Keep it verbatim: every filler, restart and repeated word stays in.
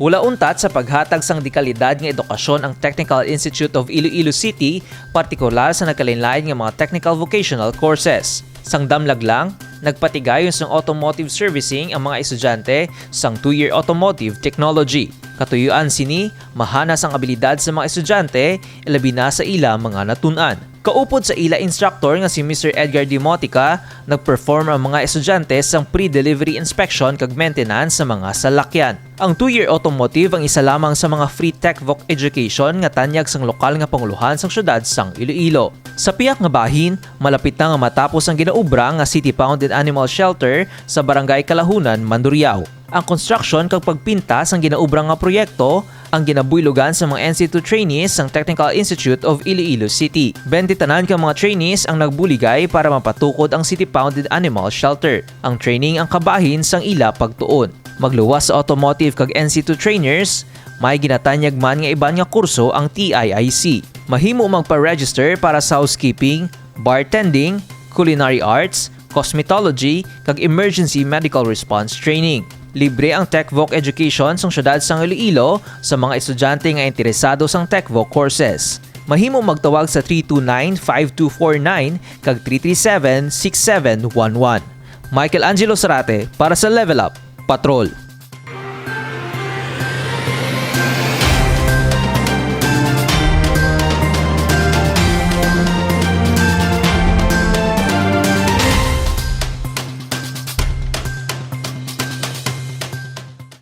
Wala untat sa paghatag sang dekalidad nga edukasyon ang Technical Institute of Iloilo City, partikular sa nagkalainlain nga mga technical vocational courses. Sang damlag lang, nagpatigayon sang automotive servicing ang mga estudyante sang two-year automotive technology. Katuyuan sini, mahanas ang abilidad sa mga estudyante, ilabi na sa ila mga natun-an. Kaupod sa ila instructor nga si Mister Edgar Demotica, nag-perform ang mga estudyante sang pre-delivery inspection kag maintenance sa mga salakyan. Ang two-year automotive ang isa lamang sa mga free TechVoc education nga tanyag sang lokal nga panguluhan sang siyudad sang Iloilo. Sa pihak nga bahin, malapit na nga matapos ang ginaubra nga City Pound and Animal Shelter sa Barangay Kalahunan, Mandurriao. Ang construction kag pagpinta sang ginaubra nga proyekto ang ginabuylogan sa mga N C two trainees sang Technical Institute of Iloilo City. Bente tanan ka mga trainees ang nagbuligay para mapatukod ang City Pound and Animal Shelter. Ang training ang kabahin sang ila pagtuon. Magluwas sa automotive kag N C two trainers, may ginatanyag man nga iban nga kurso ang T I I C. Mahimo magpa-register para sa housekeeping, bartending, culinary arts, cosmetology, kag emergency medical response training. Libre ang TechVoc education sang siyudad sang Iloilo sa mga estudyante nga interesado sang TechVoc courses. Mahimo magtawag sa three two nine, five two four nine kag three three seven, six seven one one. Michael Angelo Sarate para sa Level Up Patrol.